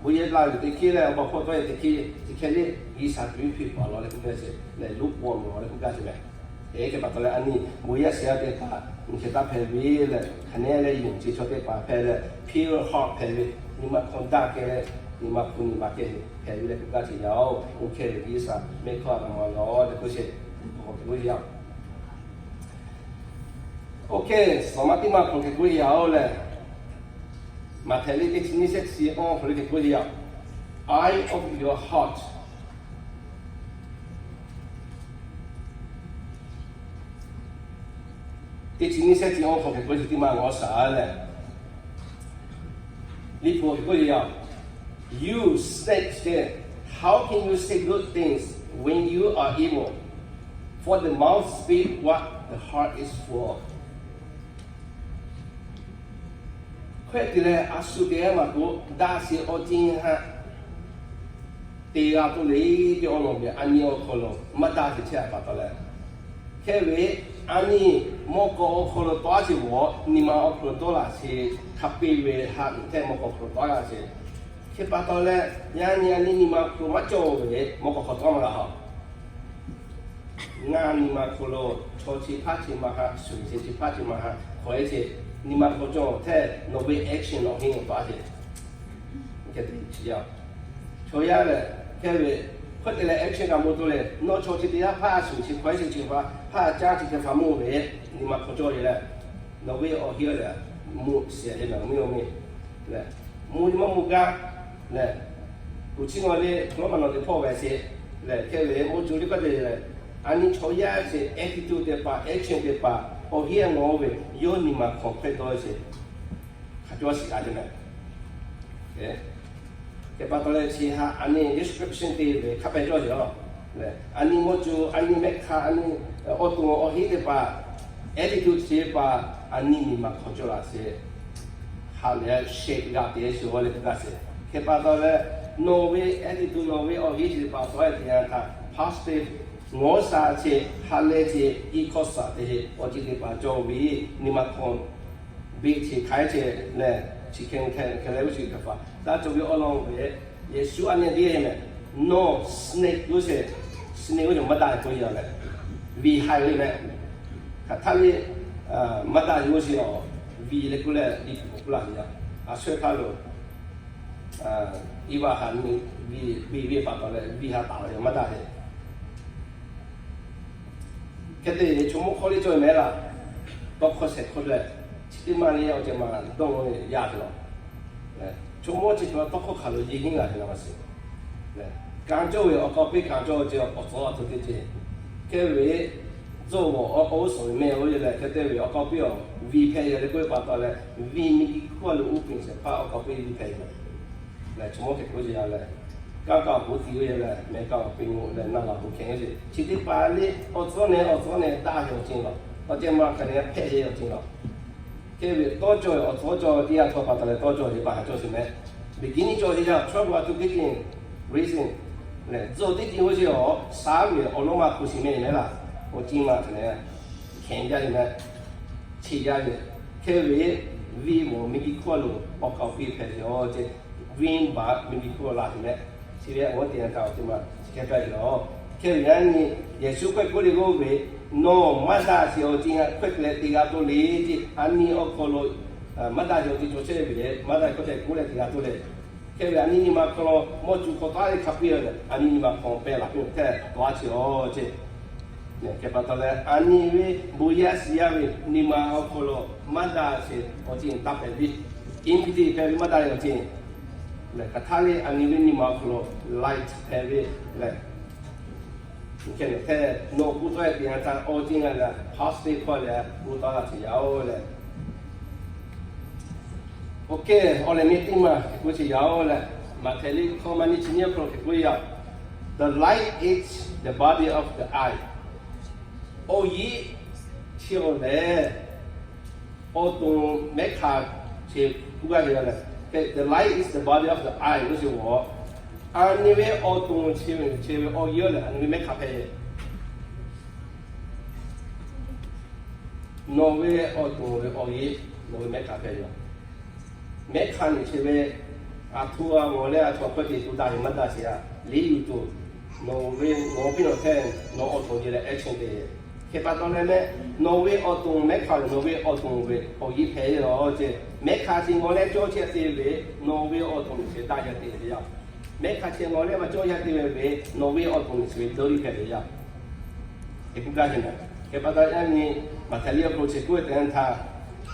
bon yaˇ la ve teˇ hk'e leh awˬ baˬ hpawˇ tawˆ ve teˇ hk'e, chi hk'e le G'uiˬsha tuꞈ ve hpeꞈ paw lawˬ leh k'oˆ gaˇ ce, leh lukewarm lawˬ leh k'oˆ gaˇ ce mehˍ. Hk'e pa taw leh a nyi bon yaˇ sha teˇ hpaˍ nyi hk'e taˇ hpehꞈ ve leh, hk'aˬ nehˉ leh yonˍ chi chaw teˇ hpaˍ hpehꞈ leh pure heart hpehꞈ ve, nyi ma hk'aw daꞈ kehˬ leh, nyi ma hpu nyi ma kehˬ hpehꞈ ve leh k'oˆ gaˇ ce yaˇ-oˬ. Oˇ hk'e ve G'uiˬsha mehˆ hkawˇ a g'a mawˬ lawˬ leh k'oˆ ce, k'oˆ k'oˆ yaˇ-oˬ. OK, Saˍmaˍ teˇ maˇ hk'aw lo hk'e k'oˆ ve yoˬ lehˬ, Maꞈhtehˍ liꞈ teˇ chi nyiˇ shehˆ chi awˇ hk'aw lo hk'e k'oˆ ve yoˬ. Eye of your heart. Teˇ chi nyiˇ shehˆ chi awˇ hk'aw lo hk'e k'oˆ ve teˇ maˇ g'awˇ shaˍ lehˬ, Liꞈ hpu hk'e k'oˆ ve yoˬ. You snake, how can you say good things when you are evil? For the mouth speak what the heart is full of. Hkawehˇ te leh a shu te maˇ k'oˆ, daꞈ sheˍ awˬ ceuˬ haꞈ te g'a tuˬ le, teˇ awˬ lawn ve a nyi awˬ hk'aw lo maˇ daꞈ sheˍ chehˇ a pa taw leh, hk'e ve a nyi mawˇ k'aw awˬ hk'aw lo tawˆ a sheˍ g'awˬ, nyi ma awˬ hk'aw lo tawˆ la sheˍ, hk'a peu-eˬ ve haꞈ ve hteˇ mawˇ k'aw awˬ hk'aw lo tawˆ la sheˍ. Hk'e pa taw leh, yaˇ nyi a nyi nyi ma hk'aw lo maˇ cawˬ ve mawˇ k'aw hk'aw tawˆ maˇ g'a haꞈ. Ngaˬ nyi ma hk'aw lo chaw chi hpaˇ chi ma haꞈ, shuˍ chi chi hpaˇ chi ma haꞈ hk'aw e ce, nyi ma hk'aw cawˬ hteˇ nawˬ ve action awˬ heˆ awˬ pa ce. Chaw yaˇ lehˬ, hk'e ve hkawehˇ te leh action kaꞈ mawˬ tuˬ le. Nawˬ chaw chi teˇ g'aˇ hpaˇ shuˍ chi hk'aw e ce chi hpaˇ, hpaˇ caˇ chi hk'e hpaˇ mawˬ ve, nyi ma hk'aw cawˬ ve lehˬ, nawˬ ve awˬ heˆ lehˬ, mvuhˇ shehˍ ve nawˬ mvuhˇ mvuhˇ lehˬ, mvuhˇ mvuhˇ gaˇ lehˬ, kuˬ chi nawˬ le hk'aw lo maˇ nawˬ te hpawˇ ve sheˍ lehˬ, hk'e ve mawˇ cuˬ liˇ kaꞈ te lehˬ, a nyi chaw yaˇ sheˍ attitude teˇ hpaˍ, action teˇ hpaˍ, awˬ heˆ nawˬ ve yawˇ nyi ma hk'aw hpehˇ dawˇ sheˍ. Hk'a cawˇ shiˍ a ce mehˍ. Hk'e pa taw leh chi haꞈ a nyi description te ve hk'a pehˍ cawˇ sheˍ a. A nyi mawˇ cuˬ, a nyi mehˆ hk'aˇ, a nyi awˬ to awˬ heˆ teˇ hpaˍ, attitude teˇ hpaˍ, a nyi nyi ma hk'aw cawˬ la sheˍ. Haꞈ lehˬ sheh g'a te sheˍ a leh teˇ g'aˇ sheˍ. Hk'e pa taw leh, nawˬ ve attitude, nawˬ ve awˬ heˆ chi teˇ hpaˍ tawˆ e te yanˇ htaꞈ positive, ngawˬ sha ce, ha leh ce, iˉ hkawˇ shaˍ te, awˬ ceuˬ teˇ hpaˍ cawˬ ve, nyi ma hk'aw beˆ ce hk'aiˉ ce lehˬ, chi hk'e hk'e leh g'uˇ suhˍ teˇ hpaˍ taˇ cawˬ ve awˬ lawn ve, Yeˍsuˆ a nyi teˇ g'aˇ mehˍ, nawˬ snake g'uˇ suhˍ, snake g'uˇ suhˍ maˇ daꞈ k'oˆ yaˇ lehˬ, viˬ haiˬ ve mehˍ. Hk'aˬ htaˇ le, maˇ daꞈ g'uˇ suhˍ awˬ viˬ leh k'oˆ leh liꞈ hpu k'oˆ laˇ ve yaˇ. A shawehˇ htaˇ lo Eˇvaꞈ haꞈ nyi viˬ ve pa taw leh viˬ haꞈ taˍ ve maˇ daꞈ ve. Hk'e te chaw mawˇ hk'aw liˇ cawˬ mehˍ laˇ, tawˇ hkawˇ shehˍ hkawˇ leh, chi teˇ maˇ le awˬ ceuˬ maˇ dawˇ ve yaˇ te laˬ. Chaw mawˇ chi htaꞈ tawˇ hkawˇ hk'aˬ lo yeˬ hinˉ la te la ma sheˍ. Kanˉ cawˇ ve awˬ k'aw piˇ kanˉ cawˇ ce awˬ tcuhˉ awˬ hto teˇ ceuˬ. Hk'e ve, tcuhˉ awˬ awˬ k'aw uˉ suhˍ ve mehˆ oˇ ve lehˬ, hk'e te ve awˬ k'aw piˇ awˬ viˬ hpehꞈ ve le k'oˆ ve pa taw leh, viˬ miˬ guiˬ hk'oˆ a lo uˉ peunˍ shehˍ hpaˇ awˬ k'aw piˇ viˬ hpehꞈ ve lehˬ, chaw mawˇ hk'e k'oˆ ce yaˇ lehˬ, kanˉ kaꞈ awˬ bon tiˍ ve lehˬ, mehˍ kaꞈ awˬ peꞈ lo lehˬ, na laˬ k'o hk'e ve ce. Chi teˇ hpaˍ le awˬ tcuhˉ nehˬ awˬ tcuhˉ nehˬ daꞈ ve awˬ ceuˬ laˬ, awˬ ceuˬ maˇ hk'aˬ lehˬ hpehꞈ ve awˬ ceuˬ laˬ. Hk'e ve tawˇ cawˬ ve awˬ tcuhˉ cawˬ teˇ yanˇ htaˇ pa taw leh tawˇ cawˬ ve pa haꞈ cawˇ sheˍ mehˍ. Beginning cawˬ teˇ yanˇ, trouble to begin, reason lehˬ, tcuhˉ teˇ ceuˬ oˇ sheˍ awˬ shaˉ ve awˬ lawn maˇ hpu shiˍ mehˍ mehˍ laˇ. Awˬ ceuˬ maˇ hk'aˬ lehˬ hkehˍ jaˇ ve mehˍ, cheˇ jaˇ ve. Hk'e ve, viˬ mawˬ miˬ guiˬ hk'oˆ a lo awˬ k'aw piˇ hpehꞈ ve awˬ ceuˬ, viˉ baꞈ miˬ guiˬ hk'oˆ a la tuˬ mehˍ. Chi ve awˬ teˇ yanˇ htaˇ awˬ ceuˬ maˇ chi hk'e hpehꞈ ve yoˬ. Hk'e ve yaˇ nyi Yeˍsuˆ hkawehˇ k'oˆ le k'oˆ ve, nawˬ maˇ daꞈ sheˍ awˬ ceuˬ hkawehˇ te leh te g'a tuˬ le ce. A nyi awˬ hk'aw lo maˇ daꞈ sheˍ awˬ ceuˬ cawˬ chehˇ ve le, maˇ daꞈ hkawehˇ te k'oˆ leh te g'a tuˬ le. Hk'e ve a nyi nyi ma hk'aw lo mawˇ cuˬ hk'aw taˉ ve hk'a piˇ leh, a nyi nyi ma hk'aw pehˇ laˬ piˇ hteˇ tawˇ a chi awˬ ce. Hk'e pa taw leh, a nyi ve bon yaˇ shiˍ yaˇ ve nyi ma awˬ hk'aw lo maˇ daꞈ sheˍ awˬ ceuˬ taˇ hpehꞈ ve, enmity hpehꞈ ve maˇ daꞈ ve awˬ ceuˬ lehˬ, hk'aˬ htaˇ le a nyi ve nyi ma awˬ hk'aw lo light hpehꞈ ve lehˬ, hk'e ve hteˇ nawˬ k'oˆ tawˆ e te yanˇ htaˇ awˬ ceuˬ ngaˬ lehˬ positive hkawˇ leh k'oˆ tawˆ la sheˍ yaˇ oˬ lehˬ. OK, awˬ lehˬ nyi teˇ maˬ hk'e k'oˆ sheˍ yaˇ oˬ lehˬ, Maꞈhtehˍ liꞈ hkawˇ maˇ nyi chi nyiˇ hk'aw lo hk'e k'oˆ yaˇ, the light is the body of the eye. Awˬ yiˉ chi awˬ lehˬ, awˬ to mehˉ hk'a chi k'oˆ gaˇ ve lehˬ, the light is the body of the eye k'oˆ sheˍ g'awˬ, a nyi ve awˬ to chi ve awˬ yiˉ lehˬ a nyi ve mehˉ hk'a hpehꞈ ve. Nawˬ ve awˬ to ve awˬ yiˉ, nawˬ ve mehˉ hk'a hpehꞈ ve yoˬ. Mehˉ hk'a nyi chi ve, a htoꞈ a mawˬ leh a htoꞈ a hkawˇ te tuˬ daꞈ ve maˇ daꞈ sheˍ a, liꞈ yuˬ tuˬ, nawˬ ve ngawˬ piˇ nawˬ hteˇ, nawˬ awˬ to ce leh action te. Hk'e pa taw leh mehˆ, nawˬ ve awˬ to mehˉ hk'a ve nawˬ ve awˬ to ve awˬ yiˉ hpehꞈ ve yoˬ ce. Mehˉ hk'a chi ngawˬ leh cawˇ chehˇ te ve, nawˬ ve awˬ to nyi chi ve daꞈ yaˇ te ve yoˬ. Mehˉ hk'a chi ngawˬ leh maˇ cawˇ yaˇ te ve ve, nawˬ ve awˬ to nyi chi ve dawˇ liˇ hpehꞈ ve yoˬ. Hk'e k'oˆ gaˇ ve mehˬ. Hk'e pa taw yaˇ nyi Maꞈhtehˍ liꞈ awˬ hk'aw lo chi k'oˆ ve teˇ yanˇ htaˇ,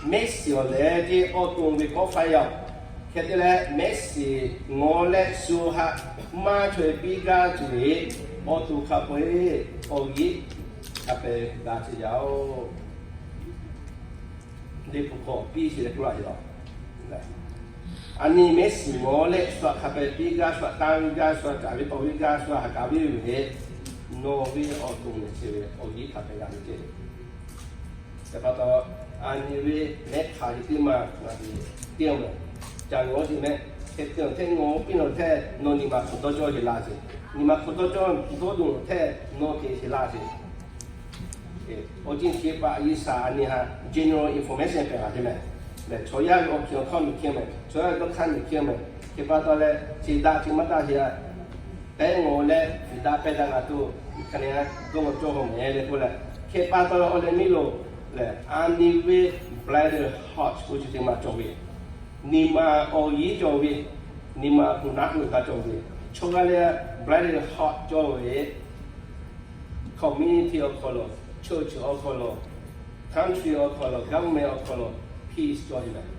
mehˆ shiˍ awˬ lehˬ ce awˬ to ve kawˆ faiˇ yaˇ-oˬ. Hk'e te leh mehˆ shiˍ ngawˬ leh shu haꞈ maˇ chaweh piˇ gaˇ tuˬ ve awˬ to hk'a peu-eˬ awˬ g'iˉ hk'a peu-eˬ g'a ce yaˇ-oˬ. Liꞈ hpu hk'aw piˇ sheˍ leh k'oˆ laˇ ce la. A nyi mehˆ shiˍ ngawˬ leh shu haꞈ hk'a peu-eˬ piˇ gaˇ, shu haꞈ tanˇ ve gaˇ, shu haꞈ caˍ ve tawˍ ve gaˇ, shu haꞈ haꞈ kaꞈ ve ve, nawˬ ve awˬ to nehˬ chi ve awˬ g'iˉ hk'a peu-eˬ g'a ve ce. Chi pa taw, a nyi ve mehˆ hk'aˬ ve teˇ maˬ ngaˬ hui teˇ maˬ ca ngawˬ sheˍ mehˆ. Hk'e te awˬ hteˆ ngawˬ piˇ nawˬ hteˇ, nawˬ nyi ma hk'awꞈ dawˇ cawˇ sheˍ laˇ sheˍ. Nyi ma hk'awꞈ dawˇ cawˇ dawˇ tuˬ nawˬ hteˇ, nawˬ te sheˍ laˇ sheˍ. Awˬ ceuˬ chi pa G'uiˬsha a nyi haꞈ general information hpehꞈ la te mehˬ. Lehˬ chaw yaˇ ve awˬ hkiˬ awˬ hk'aˇ miˬ hkiˇ mehˬ, chaw yaˇ ve dawˇ hk'aˇ miˬ hkiˇ mehˬ. Hk'e pa taw leh, chi daꞈ chi maˇ daꞈ sheˍ a, pehˉ ngawˬ leh fiˍ daꞈ pehˉ daꞈ g'a tuˬ, hk'a nyi a dawˇ ngawˬ cawˇ haw mehˍ leh k'oˆ leh, hk'e pa taw leh awˬ leh miˇ loˬ lehˬ, a nyi ve blind heart k'oˆ chi teˇ maˬ cawˬ ve, nyi ma awˬ g'iˉ cawˬ ve, nyi ma hpu naˉ hui taˇ cawˬ ve, chaw g'a leh blind heart cawˬ ve, community awˬ hk'aw lo, church awˬ hk'aw lo, country awˬ hk'aw lo, government awˬ hk'aw lo peace cawˬ ve mehˬ.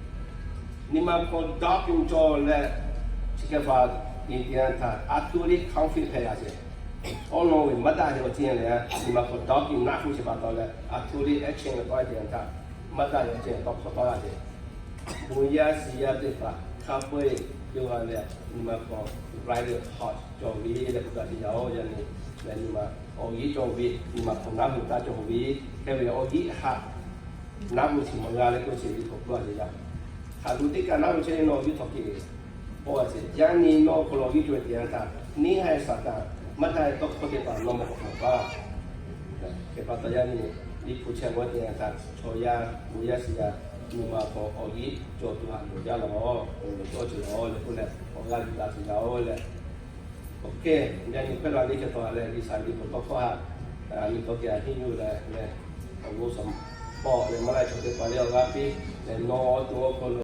Nyi ma hk'aw dawˇ piˇ cawˬ leh, chi hk'e hpaˍ nyi teˇ yanˇ htaˇ a htoꞈ liˇ conflict hpehꞈ g'a sheˍ. Awˬ lawn ve maˇ daꞈ ve awˬ ceuˬ lehˬ, nyi ma hk'aw dawˇ piˇ naˉ hui chi pa taw leh a htoꞈ liˇ action ve tawˇ teˇ yanˇ htaˇ, maˇ daꞈ ve awˬ ceuˬ tawˇ hkawˇ tawˇ g'a sheˍ. Bon yaˇ shiˍ yaˇ teˇ hpaˍ hk'a peu-eˬ yawˇ g'a leh nyi ma hk'aw blind heart cawˬ ve leh k'oˆ taˍ sheˍ yaˇ-oˬ. Yaꞈ nyi lehˬ nyi ma awˬ g'iˉ cawˬ ve, nyi ma hk'aw naˉ hui taˇ cawˬ ve, hk'e ve awˬ g'iˉ haꞈ naˉ hui chi maˇ g'a leh k'oˆ sheˍ ve k'oˆ taˍ sheˍ yaˇ. Hk'aˬ lo teˇ kaꞈ naˉ hui chehˇ ve nawˬ awˬ g'iˉ htawˇ kehˬ ve, paw g'a sheˍ. Yaˇ nyi nawˬ awˬ hk'aw lo awˬ g'iˉ cawˬ ve teˇ yanˇ htaˇ, neˇ haiˬ Saˍtanˍ maˇ daꞈ ve tawˇ hkawˇ teˇ hpaˍ nawˬ maˇ k'awꞈ hk'awꞈ paˇ. Hk'e pa taw yaˇ nyi liꞈ hpu chehˇ ve teˇ yanˇ htaˇ chaw yaˇ, bon yaˇ shiˍ yaˇ, nyi ma hk'aw awˬ g'iˉ cawˬ tuˬ haꞈ loˬ jaˇ lawˬ, loˬ cawˇ ceuˬ lawˬ leh k'oˆ leh awˬ g'aˇ yuˬ daꞈ tuˬ yaˇ-oˬ leh, awˬ hk'e yaˇ nyi hkawehˇ la liˇ hk'e taw leh G'uiˬsha liꞈ hpu tawˇ hkawˇ haꞈ nyi tawˇ kehˬ a henˇ yuˬ leh leh, awˬ g'uˇ suhˍ pawˆ leh maˇ laˇ chaw teˇ hpaˍ leh awˬ g'aˇ piˇ leh nawˬ awˬ to awˬ hk'aw lo